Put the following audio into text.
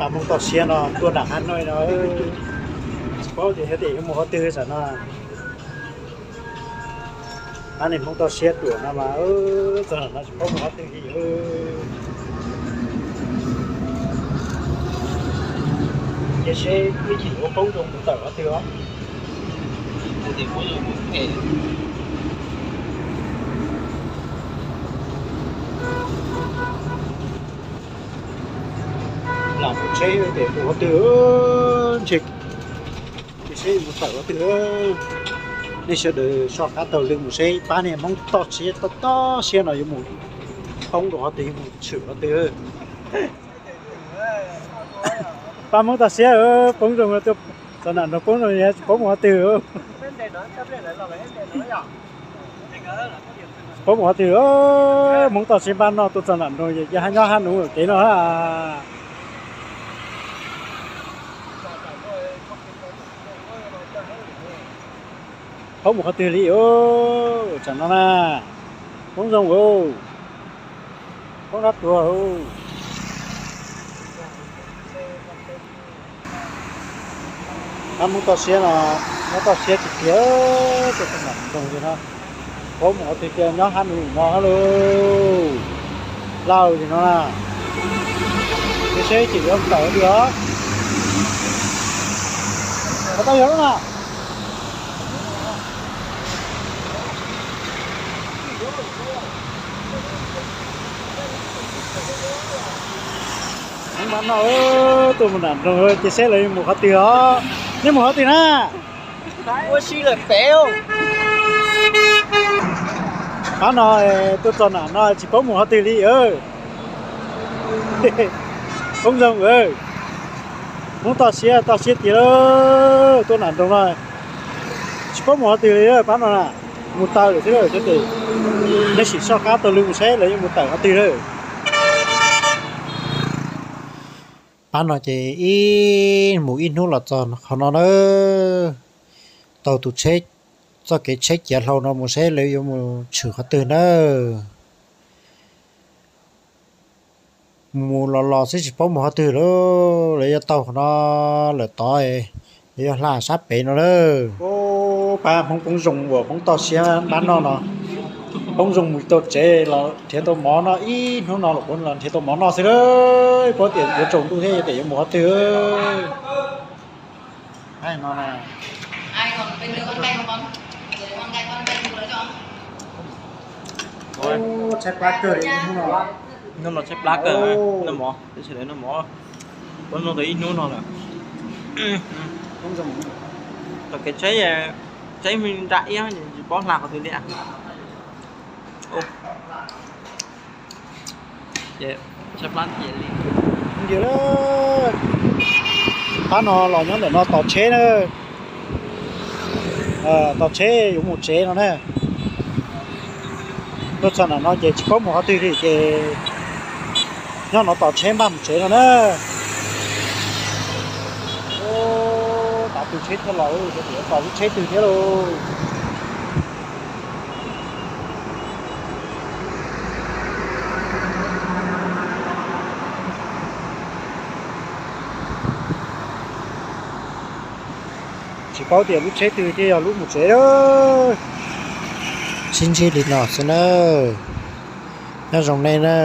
Hmoob toj siab no tuaj nram Hab Noj no, tsis paub tias xyov tias yuav mus qhov twg tam no. Pab niag Hmoob toj siab ruam no mas txog nram no tsis paub mus qhov twg li. Ces seb ib chim yuav poob zoo mus tawm qhov twg os. Lam mus seb mus qhov twg, ntshe seb mus tawm qhov twg. Nej sawv daws soj qab taug lw mus seb pab niag Hmoob toj siab toj toj siab no yuav mus poob rau qhov twg, yuav mus tshwm qhov twg. Pab Hmoob toj siab poob zoo, txog nram nroog poob zoo tsis paub mus qhov twg. Paub mus qhov twg, Hmoob toj siab npab noj tuaj txog nram nroog ces nyob hab nus kev no. Paub mus qhov twg li, tsam no na. Hmoob zoo, Hmoob dab tuag. Pab Hmoob toj siab no, nyob toj siab tiag tiag, tuaj txog nram nroog li no. Paub mus qhov twg tias nyob hab nus no lauj. Lauj li no na. Ces seb ces yuav tawm li os. Qhov tau yog lub na. Hmoob npab noj tuaj mus nram nroog ces seb lawv yuav mus qhov twg os. Nej mus qhov twg na? Pab no tuaj txog nram no tsis paub mus qhov twg li. Hmoob zoo, Hmoob toj siab toj siab tiag lauj, tuaj nram nroog no tsis paub mus qhov twg li pab no na. Mus tawm lawm xwb xyov tes, nej sim soj qab taug lw mus saib lawv yuav mus tawm qhov twg lawm. Pab no ces ib mus ib hnub los txog qhov no na. Taug tus tsheb, txoj kev tsheb ciav hlau no mus saib lawv yuav mus tshwm qhov twg na. Mus los los xwb tsis paub mus qhov twg lauj. Lawv yuav taug qhov no lawm tod, lawv yuav hla sab pem no lawm. Pab Hmoob poob zoo uas Hmoob toj siab npab noj no, poob zoo mus tau tsev los nrhiav tau mov noj, ib hnub no los kuv los nrhiav tau mov noj xwb lauj. Paub tias yuav tsaus ntuj thiab, yog tias yuav mus qhov twg. Tshaib plab kawg li hnub no. Hnub no tshaib plab kawg, noj mov, sawv daws noj mov, poob zoo tau ib hnub no lawm. Tom kev tsheb, tsheb nra iab tsis paub hla qhov twg li. Pab no los nyob ntawm no tos tsheb na. Tos tsheb yuav mus tsev no na. Tuaj txog nram no ces tsis paub mus qhov twg li ces nyob no tos tsheb npaj mus tsev no na. Tav twg tsheb thiaj los, tos lub tsheb twg thiab lauj. Tsis paub tias lub tsheb twg thiaj yog lub mus tsev. Sib ntsib li no xwb na. Nyob zoo nej na,